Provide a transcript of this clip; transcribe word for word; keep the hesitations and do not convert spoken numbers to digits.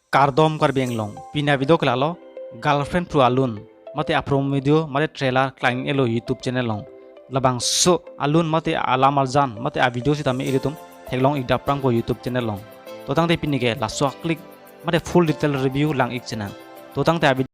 Kardom Karbi Anglong, pini a-video ke lalo, girlfriend phru alun mate a-promo video mate trailer klang-elo YouTube channel along. Labangso alun mate alam arjan mate a-video sitame ilitum theklong-ik daprangpo YouTube channel along. To tangte pini ke laso a-clip mate full detail review lang-ik sinang. To tangte a-video